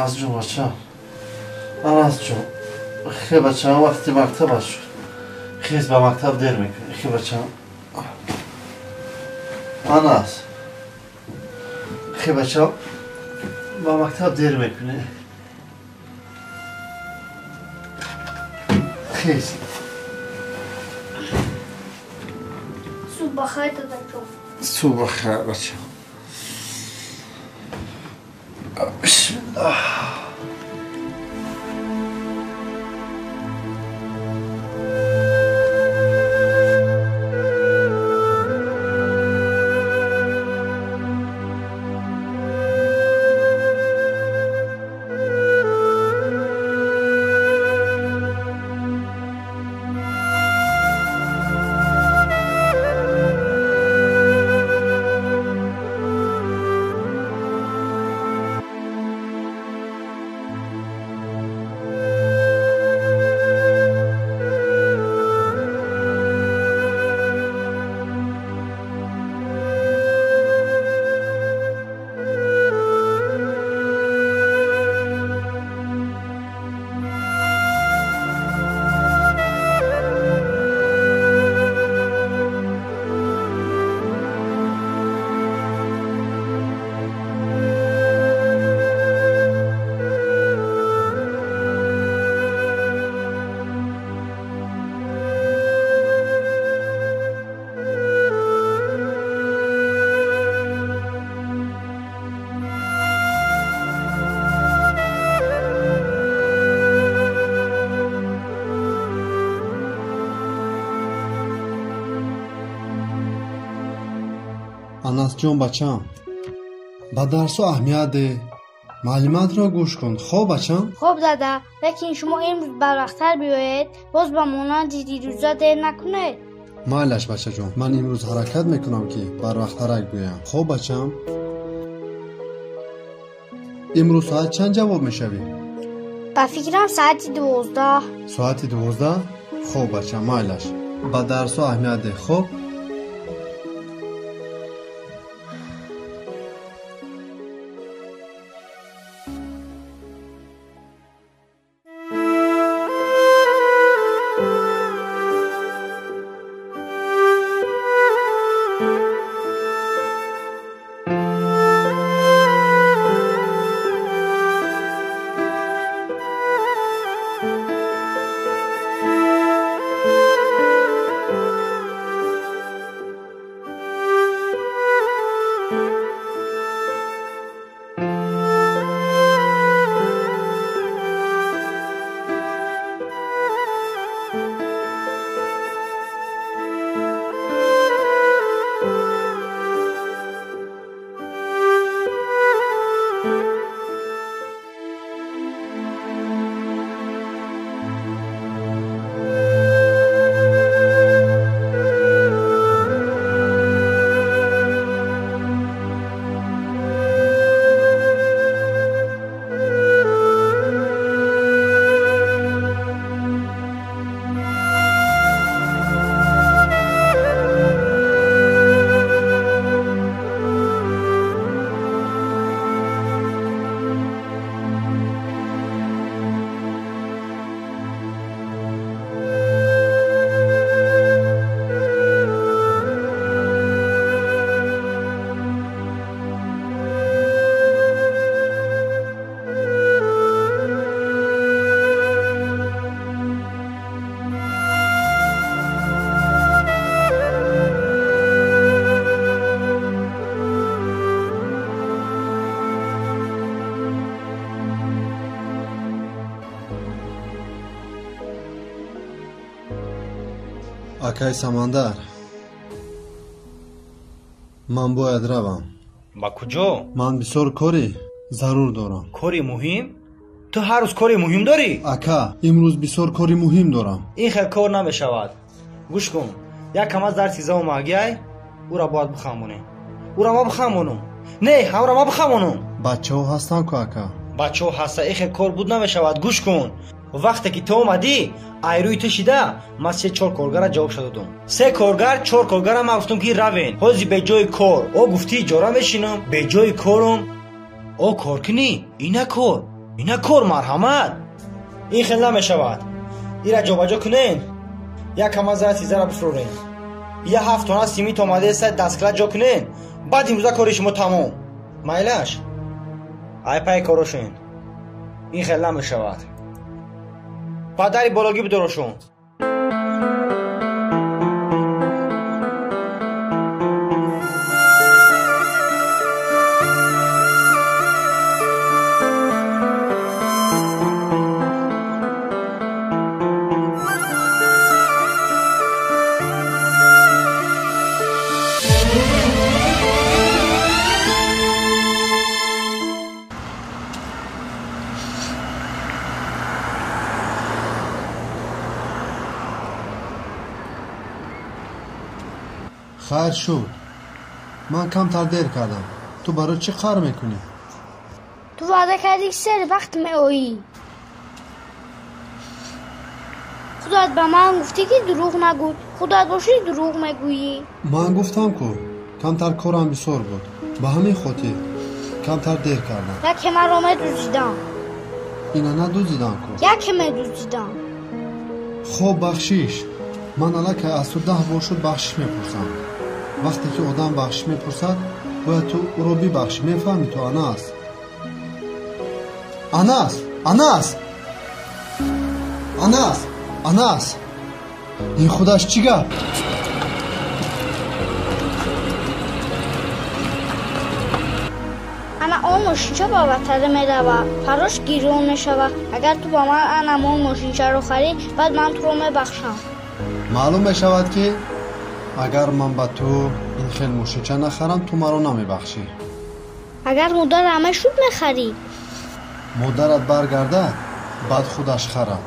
Анас ҷон бачам. Анас ҷон. Хе бачам, вақти мактаб аст шуд. Хез ба мактаб дер мекунӣ. Хе бачам. Анас. Хе бачам, ба мактаб дер мекунӣ. Хез. Субҳ бахайр, дадаҷон. Субҳ бахайр, бачам. Бисмиллаҳ. Анасҷон бачам, ба дарсҳо аҳамият деҳ, маълумотро гӯш кун. Хоб бачам? Хоб дада, лекин шумо имрӯз барвақттар биёед, боз ба монанди дирӯза дер накунед. Майлаш бачаҷон, ман имрӯз ҳаракат мекунам ки барвақттарак биёям. Хоб бачам? Имрӯз соат чанд ҷавоб мешавӣ? Ба фикрам соати 12. Соати 12? Хоб бачам, майлаш. Ба дарсҳо аҳамият деҳ, хоб? Акай Самандар, ман бояд равам. Ба куҷо? Ман бисёр кори зарур дорам. Кори муҳим? Ту ҳар рӯз кори муҳим дорӣ? Ака, имрӯз бисёр кори муҳим дорам. Ин хел кор намешавад. Гӯш кун, як кам аз дарси зоомагиай, ӯра бояд бихамонем. Ӯра ма бихамонум. Не, ҳамра ма бихамонум. Бачаҳо ҳастанд ку, ака? Бачаҳо ҳаста, ин хел кор буд намешавад. Гӯш кун, вақте ки ту омадӣ, айрӯи ту шида, ман 3-4 коргара ҷавобша додум. 3 коргар, 4 коргара ман гуфтум ки равен. Ҳози беҷои кор. О гуфтӣ иҷора мешинам, беҷои корум. О кор кунӣ, ина кор. Ина кор марҳамат. Ин хел намешавад. Ира ҷобаҷо кунен. Як кама зара сизара бифурорен. Я 7 тона симит омадеста дасткала ҷо кунен. Баъд имрӯза кори шумо тамом. Майлаш? Ай пай корошен. Ин хел намешавад. Падари бологӣ бидорошон. Хайр шуд. Ман камтар дер кардам. Ту барои чӣ қар мекунӣ? Ту ваъда кардӣ, ки сари вақт меоӣ. Худат ба ман гуфтӣ, ки дурӯғ нагӯй. Худат бошӣ дурӯғ мегӯӣ. Ман гуфтам ку, камтар корам бисёр буд. Ба ҳамин хотир камтар дер кардам. Яке маро медуздидам. Ина надуздидам ку. Яке медуздидам. Хоб, бахшиш. Ман аллакай аз ту 10 бор шуд бахшиш мепурсам. Вақте ки одам бахшиш мепурсад, бояд ту ӯро бибахшӣ. Мефаҳмӣ ту, Анас? Анас! Анас! Анас! Анас! Ин худаш чӣ гап? Ана он мошинча ба ватара меравад. Фарош гирён мешавад. Агар ту ба ман анам он мошинчаро харӣ, баъд ман туро мебахшам. Маълум мешавад, ки агар ман ба ту ин хел мошинча нахарам, ту маро намебахшӣ. Агар модарам мешуд, мехарӣ. Модарат баргардад, баъд худаш харад.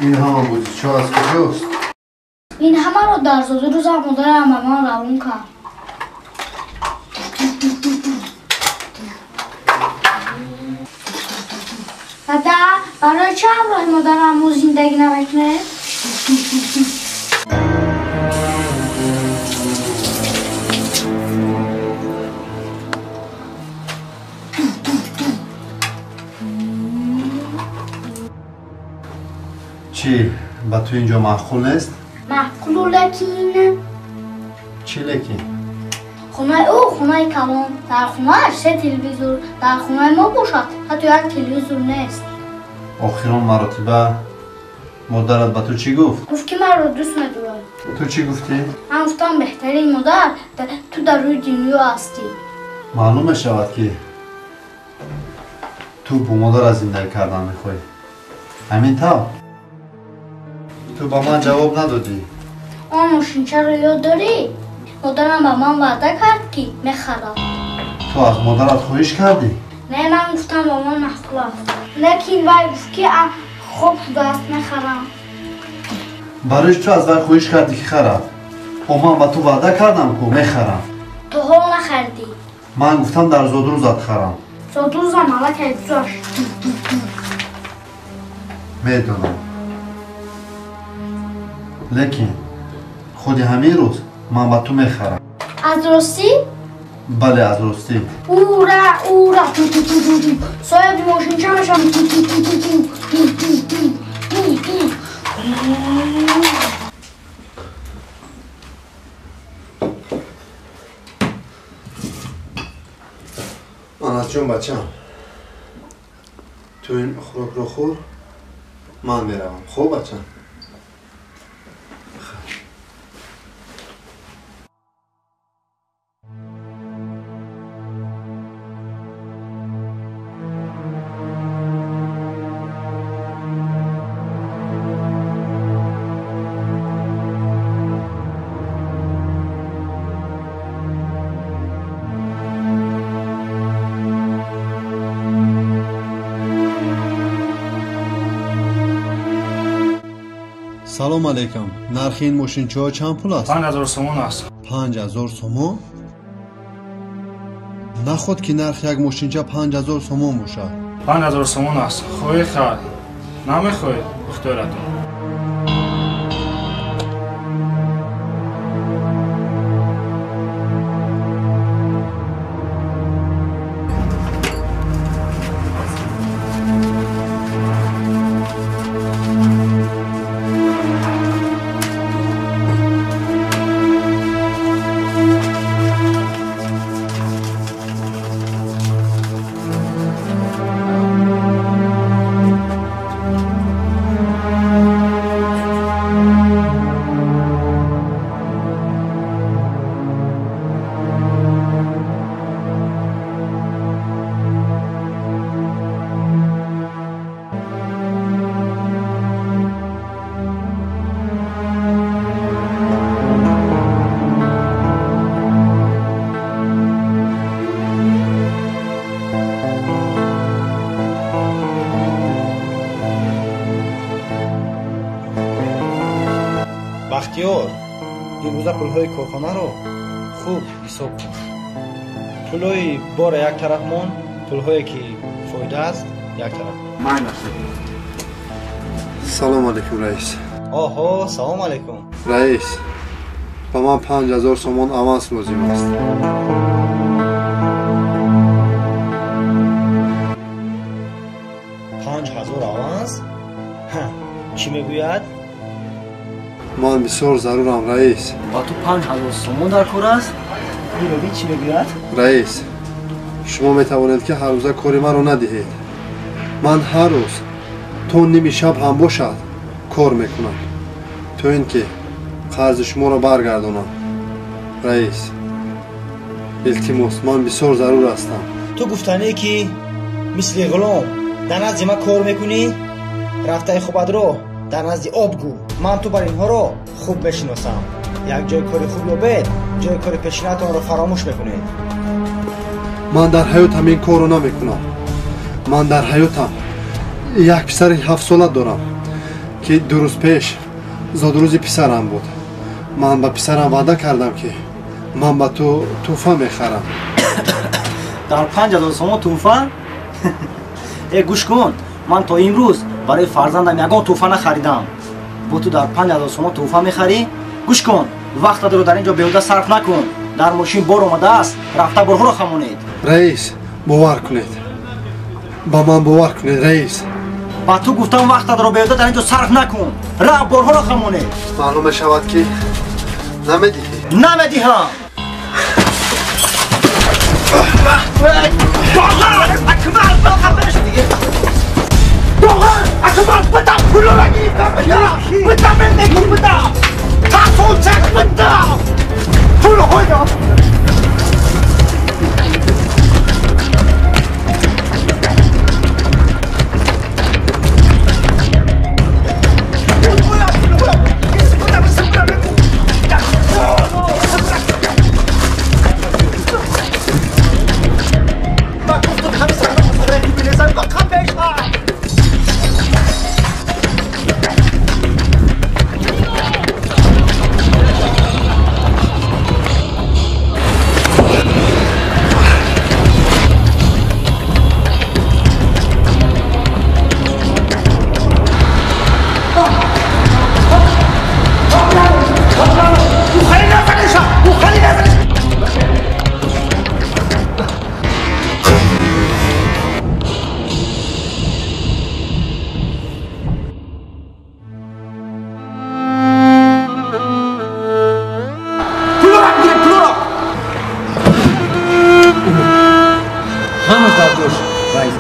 Ин ҳама бозичаҳо аз куҷост? Ин ҳамаро дар зодрӯзам модарам ба ман равон кард. Дада, барои чӣ ҳамроҳи модарам мо зиндагӣ намекунем? Чӣ, ба ту инҷо маъқул нест? Маъқулу, лекин. Чӣ лекин? Хонаи ӯ хонаи калон. Дар хонааш 3 телевизор. Дар хонаи мо бошад ҳатто як телевизор нест. Охирон маротиба модарат ба ту чӣ гуфт? Гуфт, ки маро дӯст медорад. Ту чӣ гуфтӣ? Ман гуфтам, беҳтарин модар ту дар рӯи дунё ҳастӣ. Маълум мешавад, ки ту бо модарат зиндагӣ кардан мехоҳӣ. Ҳамин тавр? Ту ба ман ҷавоб надодӣ. Он мошинчаро ёд дорӣ? Модарам ба ман ваъда кард, ки мехарад. Ту аз модарат хоҳиш кардӣ? Не, ман гуфтам, ба ман маъқул аст. Лекин вай гуфт, ки хоб шудааст, мехарам. Барои чӣ ту аз вай хоҳиш кардӣ, ки харад? О, ман ба ту ваъда кардам, ку мехарам. Ту ҳол нахардӣ. Ман гуфтам, дар зодрӯзат харам. Зодрӯзам аллакай гузашт. Медонам. Лекин худи ҳамин рӯз ман ба ту мехарам. Аз ростӣ? Бале, аз ростӣ. Ура, ура! Соҳиби мошинча мешавам. Анасҷон, бачам, ту ин хӯрокро хӯр, ман меравам. Хуб, бачам? Салом алейкум. Нархи ин мошинчаҳо чанд пул аст? 5000 сомон аст. 5000 сомон? Наход ки нархи як мошинча 5000 сомон бошад. 5000 сомон аст. Хоҳӣ хар, намехоҳӣ ихтиёратон. Бахтиёр, имрӯза пулҳои корхонаро хуб ҳисоб кун. Пулҳои бора як тараф мон, пулҳое ки фоида аст як тараф. Салом алейкум, раис. Оҳо, салом алейкум. Раис, ба ман 5000 сомон аванс лозим аст. 5000 аванс? Чӣ мегӯяд? Ман бисёр зарурам, раис. Ба ту 5000 сомон дар кор аст? Мебинӣ чӣ мегӯяд? Раис, шумо метавонед ки ҳар рӯза кори маро надиҳед. Ман ҳар рӯз то ними шаб ҳам бошад кор мекунам, то ин ки қарзи шуморо баргардонам. Раис, илтимос, ман бисёр зарур ҳастам. Ту гуфтанӣ ки мисли ғулом дар назди ман кор мекунӣ? Рафтаи хубатро дар назди об гӯ. Ман ту бар инҳоро хуб мешиносам. Як ҷои кори хуб ёбед, ҷои кори пешинатонро фаромӯш мекунед. Ман дар ҳаётам ин корро намекунам. Ман дар ҳаётам як писари 7сола дорам, ки 2 рӯз пеш зодрӯзи писарам буд. Ман ба писарам ваъда кардам, ки ман ба ту тӯҳфа мехарам. Дар 5000 сомон тӯҳфа? Э, гӯш кун, ман то имрӯз барои фарзандам ягон тӯҳфа нахаридам. Бо ту дар 5000 сомон тӯҳфа мехарӣ? Гӯш кун, вақтатро дар ин ҷо беҳуда сарф накун. Дар мошин бор омадааст, рафта борҳоро хамонед. Раис, бовар кунед, ба ман бовар кунед, раис. Ба ту гуфтам вақтатро беҳуда дар ин ҷо сарф накун, рафт борҳоро хамонед. Маълум мешавад ки намедиҳӣ. Намедиҳам.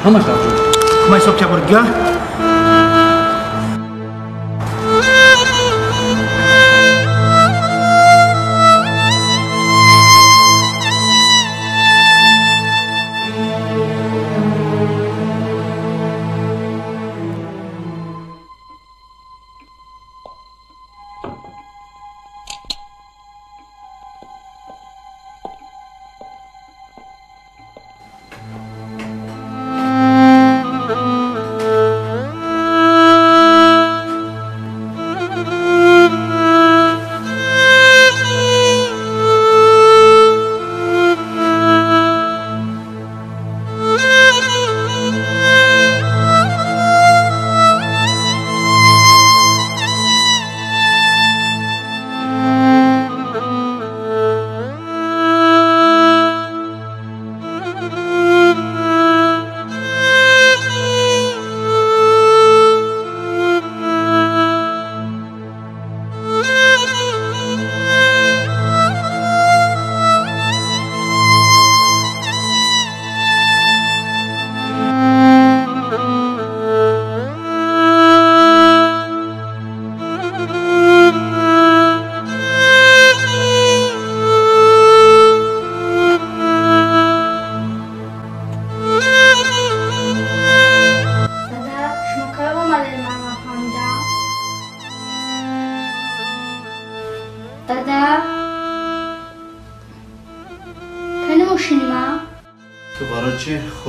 Ҳамаш дар ҷош. Ман ҳисоб кия бори дига?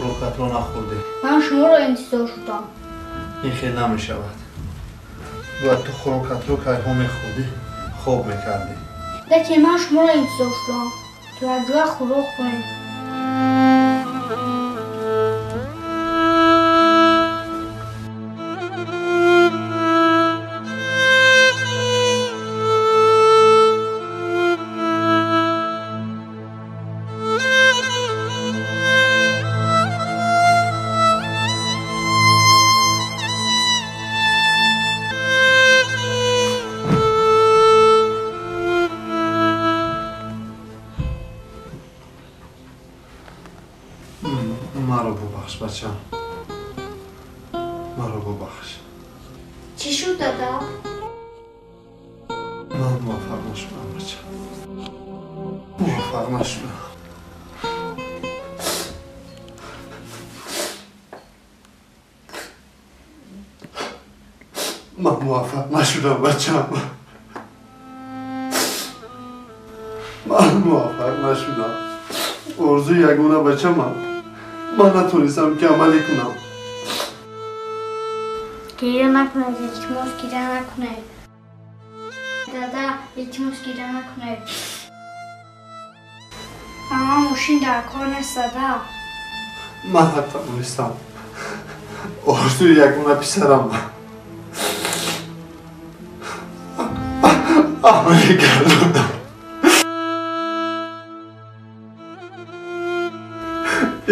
Хӯрокатро нахӯрдӣ? Ман шуморо интизор шудам. Ин хел намешавад. Бояд ту хӯрокатро кайҳо мехӯрдӣ, хоб мекардӣ. Лекин ман шуморо интизор шудам. То якҷоя хӯрок хӯрем. Маро бубахш, бачам. Маро бубахш. Чӣ шуд, дада? Ман муваффақ нашудам, бачам. Муваффақ нашудам. Ман муваффақ нашудам, бачам. Ман муваффақ нашудам. Орзуи ягона бачамам. Ман натонистам ки амалӣ кунам. Гиря накунед, илтимос, гиря накунед. Дада, илтимос, гиря накунед. Ба ман мошин дар кор нест, дада. Ман натавонистам. Орзуи ягона писарам амалӣ гардондам.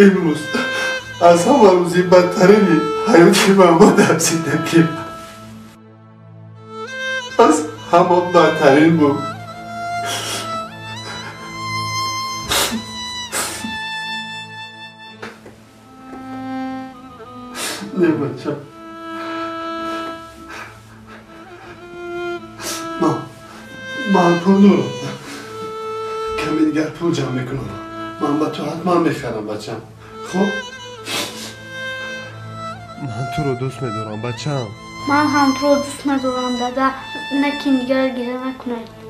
Имрӯз аз ҳама рӯзи бадтарини ҳаёти ман буд дар зиндагим. Аз ҳама бадтарин буд. Не, бачам. Ман пул дорам. Каме дигар пул ҷамъ мекунам. Ман ба ту ҳатман мехарам, бачам. Хуб? Ман туро дӯст медорам, бачам. Ман ҳам туро дӯст медорам, дада. Лекин дигар гиря накунед.